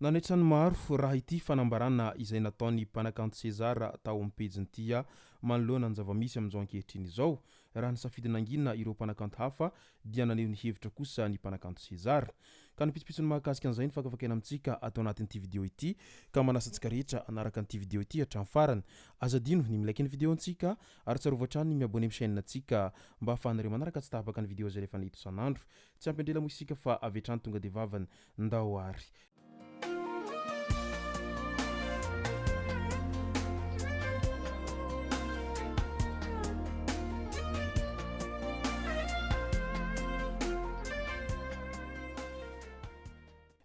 Nanaitra ny maro raha ity fanambarana izay nataon'ny mpanakanto César tao amin'ny pejiny ity manoloana ny zava-misy amin'izao ankehitriny izao. Raha nisafidy nangina ireo mpanakanto hafa dia naneho ny hevitra kosa ny mpanakanto César. Ka ny pitsopitsony mahakasika an'izay no fakafakaina amintsika ato anatin'ity video ity ka manasa antsika rehetra hanaraka an'ity video ity hatramin'ny farany. Aza adino ny mi-like ny video-ntsika ary tsarovy hatrany ny mi-abonner amin'ny chaîne-ntsika mba ahafahanareo manaraka tsy tapaka ny video izay alefanay eto isan'andro. Tsy ampy andrela moa isika fa avy hatrany tonga dia vavany. Ndao ary.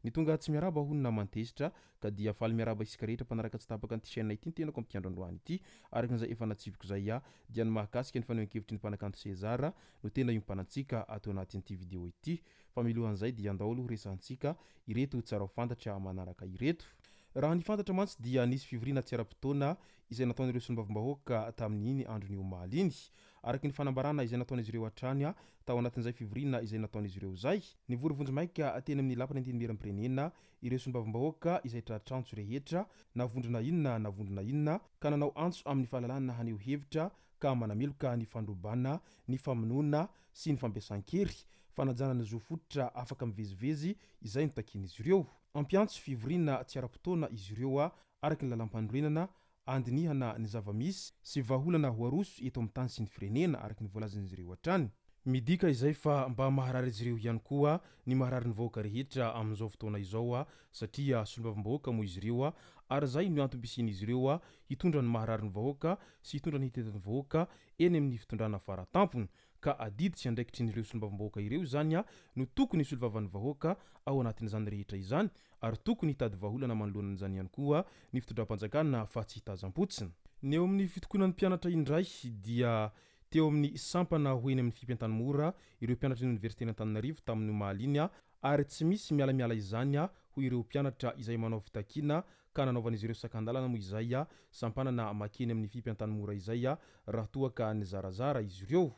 Ny tonga tsy miarahaba hono naman-tezitra ka dia faly miarahaba isika rehetra mpanaraka tsy tapaka an'ity chaîne ity ny tenako amin'ity andro androany ity. Araka izay efa natsipiko izay aho dia ny mahakasika ny fanehoan-kevitry ny mpanakanto César no tena iompanantsika ato anatin'ity vidéo ity. Fa milohan'izay dia andao aloha resahantsika ireto tsara ho fantatra manaraka ireto. Raha ny fantatra mantsy dia nisy fivoriana tsy ara-potoana izay nataon'ireo solombavambahoaka tamin'iny andron'ny omaly iny. Araka ny fanambarana izay nataon'izy ireo hatrany tao anatin'izay fivoriana izay nataon'izy ireo izay, nivory vonjimaika teny amin'ny lapan'ny Antenimierampirenena ireo solombavambahoaka izay tratr'antso rehetra na vondrona inona na vondrona inona ka nanao antso amin'ny fahalalana haneho hevitra ka manameloka ny fandrobana, ny famonoana sy ny fampiasan-kery, fanajana ny zo fototra afaka mivezivezy izay notakian'izy ireo. Hampiantso fivoriana tsy ara-potoana izy ireo araka ny lalàmpanorenana handinihana ny zava-misy sy vahaolana ho aroso eto amin'ny tany sy ny firenena, araka ny voalazan'izy ireo hatrany. Midika izay fa mba maharary azy ireo ihany koa ny maharary ny vahoaka rehetra amin'izao fotoana izao satria solombavambahoaka moa izy ireo ary izay no antom-pisian'izy ireo hitondra ny maharary ny vahoaka sy hitondra ny hetahetan'ny vahoaka eny amin'ny fitondrana faratampony ka adidy sy andraikitrin'ireo solombavambahoaka ireo izany no tokony hisolovavan'ny vahoaka ao anatin'izany rehetra izany ary tokony hitady vahaolana manoloana an'izany ihany koa ny fitondram-panjakana fa tsy hitazam-potsiny. Ny eo amin'ny fitokonan'ny mpianatra indray dia teo amin'ny sampana ho eny amin'ny FIP Antanimora ireo mpianatry ny oniversiten'Antananarivo tamin'ny omaly iny ary tsy misy mialamiala izany hoy ireo mpianatra izay manao fitakiana ka nanaovan'izy ireo sakan-dalana moa izay sampanana makeny amin'ny FIP Antanimora izay raha toa ka nizarazara izy ireo.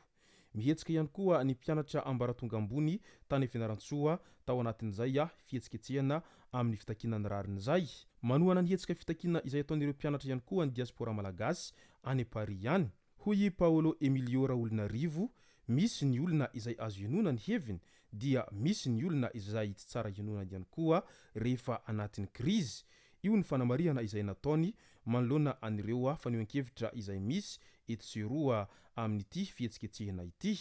Mihetsika ihany koa ny mpianatra ambaratonga ambony tany Fianarantsoa tao anatin'izay fihetsiketsehana amin'ny fitakiana ny rariny izay. Manohana ny hetsika fitakiana izay ataon'ireo mpianatra ihany koa ny diaspora malagasy any Paris any. Hoy i Paolo Emilio Raholinarivo, Misy ny olona izay azo inoana ny heviny dia misy ny olona izay tsy tsara inoana ihany koa rehefa anatin'ny krizy. Io ny fanamarihana izay nataony manoloana an'ireo fanehoan-kevitra izay misy eto sy eroa amin'ity fihetsiketsehina ity.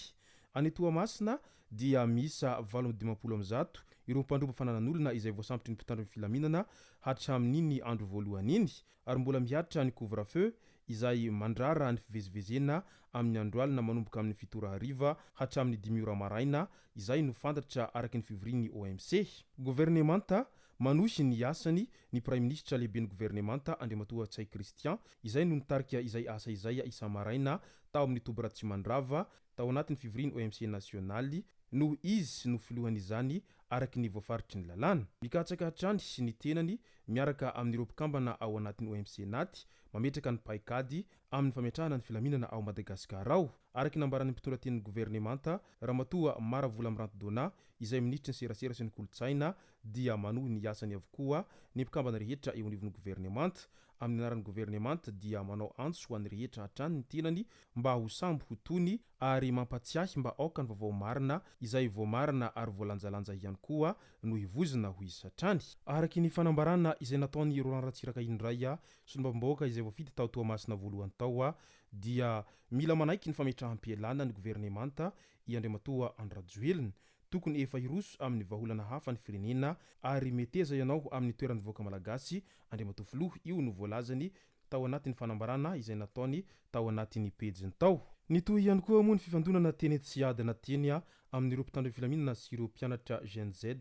Any Toamasina dia miisa 158 ireo mpandroba fananan'olona izay voasambotry ny mpitandro ny filaminana hatramin'iny andro voalohany iny ary mbola mihatra ny couvre feu izay mandrara ny fivezivezena amin'ny andro alina manomboka amin'ny fito ora hariva hatramin'ny dimy ora maraina izay no fantatra araka ny fivorian'ny OMC. Governemanta, Manohy ny asany ny Praiminisitra lehiben'ny governemanta Andriamatoa Ntsay Christian izay no nitarika izay asa izay isa-maraina tao amin'ny toby Ratsimandrava tao anatin'ny fivorian'ny OMC nasionaly noho izy no filohan'izany araka ny voafaritry ny lalàna. Mikatsaka hatrany ny tenany miaraka amin'ireo mpikambana ao anatin'ny OMC Nat mametraka ny paikady amin'ny fametrahana ny filaminana ao Madagasikara ao, araka ny nambaran'ny mpitondra tenin'ny governemanta, Ramatoa Mara Volamiranty Donna, izay minisitry ny serasera sy ny kolontsaina, dia manohy ny asany avokoa ny mpikambana rehetra eo anivon'ny governemanta. Amin'ny anaran'ny governemanta dia manao antso ho an'ny rehetra hatrany ny tenany mba ho sambo ho tony ary mampatsiahy mba aoka ny vaovao marina izay voamarina ary voalanjalanja ihany koa no hivozona ho izy hatrany. Araky ny fanambarana izay nataon'i Roland Ratsiraka indray, solombavambahoaka izay voafidy tao Toamasina voalohany tao, dia mila manaiky ny fametraham-pialana ny governemanta i Andriamatoa Andry Rajoelina. Tokony efa hiroso amin'ny vahaolana hafa ny firenena ary meteza ianao amin'ny toeran'ny vahoaka malagasy Andriamatoa Filoha, io no voalazany tao anatin'ny fanambarana izay nataony tao anatin'ny pejiny tao. Nitohy ihany koa moa ny fifandonana teny Tsiadana teny amin'ireo mpitandro ny filaminana sy ireo mpianatra Gen Z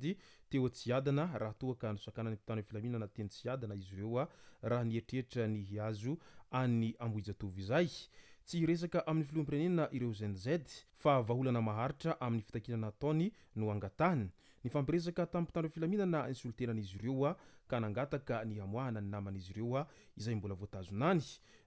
teo Tsiadana raha toa ka nosakanan'ny mpitandro ny filaminana teny Tsiadana izy ireo raha nieritreritra ny hihazo an'i Ambohijatovo izay. Tsy hiresaka amin'ny filoham-pirenena ireo Gen Z fa vahaolana maharitra amin'ny fitakiana nataony no angatahiny. Nifampiresaka tamin'ny mpitandro filaminana ny solontenan'izy ireo ka nangataka ny hamoahana ny naman'izy ireo izay mbola voatazona any.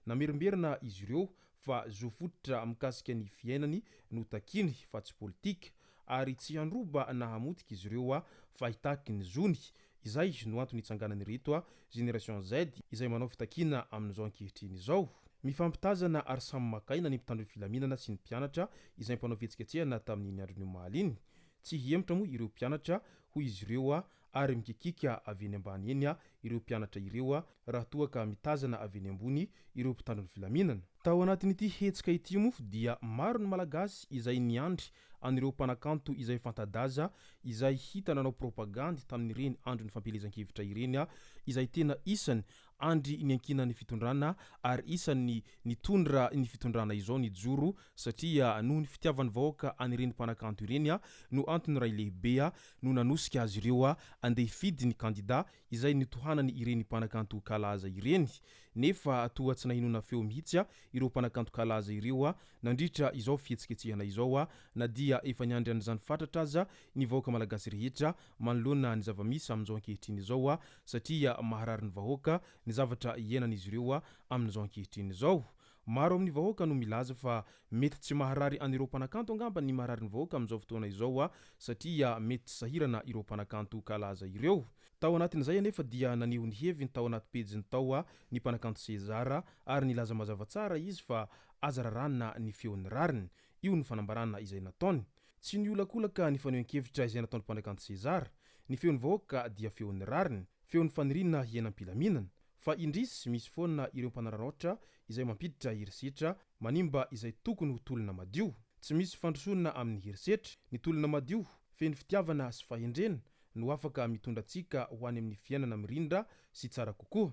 Namerimberina izy ireo fa zo fototra mikasika ny fiainany no takiany fa tsy politika ary tsy handroba na hamotika izy ireo fa hitaky ny zony. Izay no antony itsanganan'ireto Génération Z izay manao fitakiana amin'izao ankehitriny izao. Mifampitazana ary samy maka aina ny mpitandro ny filaminana sy ny mpianatra izay mpanao fihetsiketsehana tamin'iny andron'ny omaly iny. Tsy hihemotra moa ireo mpianatra, hoy izy ireo, ary mikikika avy eny ambany eny ireo mpianatra ireo raha toa ka mitazana avy eny ambony ireo mpitandro ny filaminana. Tao anatin'ity hetsika ity moa dia maro ny Malagasy izay niandry an'ireo mpanakanto izay fanta-daza izay hita nanao propagandy tamin'ireny andron'ny fampielezan-kevitra ireny izay tena isany andry niankinan'ny fitondrana ary isan'ny nitondra ny fitondrana izao nijoro satria noho ny fitiavan'ny vahoaka an'ireny mpanakanto ireny no antony iray lehibe no nanosika azy ireo andeha hifidy ny kandida izay nitohanany ireny mpanakanto kalaza ireny nefa toa tsy nahenoana feo mihitsy ireo mpanakanto kalaza ireo nandritra izao fihetsiketsehana izao na dia efa niandry an'izany fatratra aza ny vahoaka malagasy rehetra manoloana ny zava-misy amin'izao ankehitriny izao satria maharary ny vahoaka ny zavatra iainan'izy ireo amin'izao ankehitriny izao. Maro amin'ny vahoaka no milaza fa mety tsy maharary an'ireo mpanakanto angamba ny maharary ny vahoaka amin'izao fotoana izao satria mety tsy sahirana ireo mpanakanto kalaza ireo. Tao anatin'izay anefa dia naneho ny heviny tao anaty pejiny tao ny mpanakanto César ary nilaza mazava tsara izy fa aza raràna ny feon'ny rariny. Io no fanambarana izay nataony. Tsy niolakolaka ny fanehoan-kevitra izay nataon'ny mpanakanto César. Ny feon'ny vahoaka dia feon'ny rariny, feon'ny faniriana hiaina am-pilaminana. Fa indrisy misy foana ireo mpanararaotra izay mampiditra herisetra, manimba izay tokony ho tolona madio. Tsy misy fandrosoana amin'ny herisetra. Ny tolona madio, feno fitiavana sy fahendrena no afaka mitondra antsika ho any amin'ny fiainana mirindra sy tsara kokoa.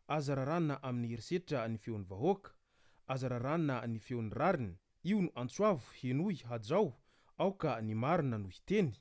Aza raràna amin'ny herisetra ny feon'ny vahoaka. Aza raràna ny feon'ny rariny. Io no antso avo, henoy, hajao, aoka ny marina no hiteny.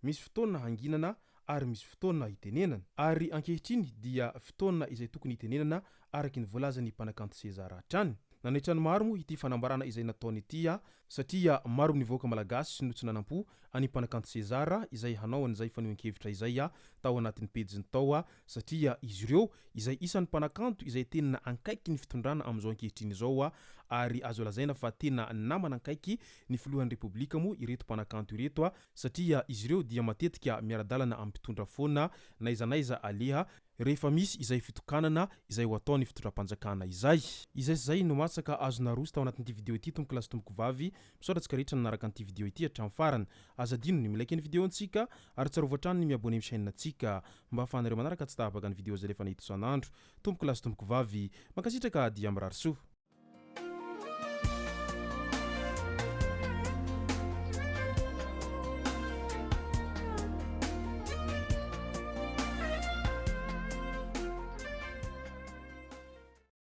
Misy fotoana hanginana ary misy fotoana hitenenana. Ary ankehitriny dia fotoana izay tokony hitenenana araky ny voalazan'ny mpanakanto César hatrany. Nanaitra ny maro moa ity fanambarana izay nataony ity satria maro amin'ny vahoaka malagasy no tsy nanam-po an'i mpanakanto César izay hanao an'izay fanehoan-kevitra izay tao anatin'ny pejiny tao satria izy ireo izay isan'ny mpanakanto izay tena ankaiky ny fitondrana amin'izao ankehitriny izao ary azo lazaina fa tena namana ankaiky ny filohan'ny Repoblika moa ireto mpanakanto ireto satria izy ireo dia matetika miara-dalana amin'ny mpitondra foana n'aiza n'aiza aleha rehefa misy izay fitokanana izay ho ataon'ny fitondram-panjakana izay. Izay sy izay no masaka azo naroso tao anatin'ity video ity tompoko lahy sy tompoko vavy, misaotra antsika rehetra nanaraka an'ity video ity hatramin'ny farany. Aza adino ny mi-like ny video-ntsika ary tsarovy hatrany ny mi-abonner amin'ny chaîne-ntsika mba ahafahanareo manaraka tsy tapaka ny video izay alefanay eto isan'andro. Tompoko lahy sy tompoko vavy, mankasitraka dia mirary soa.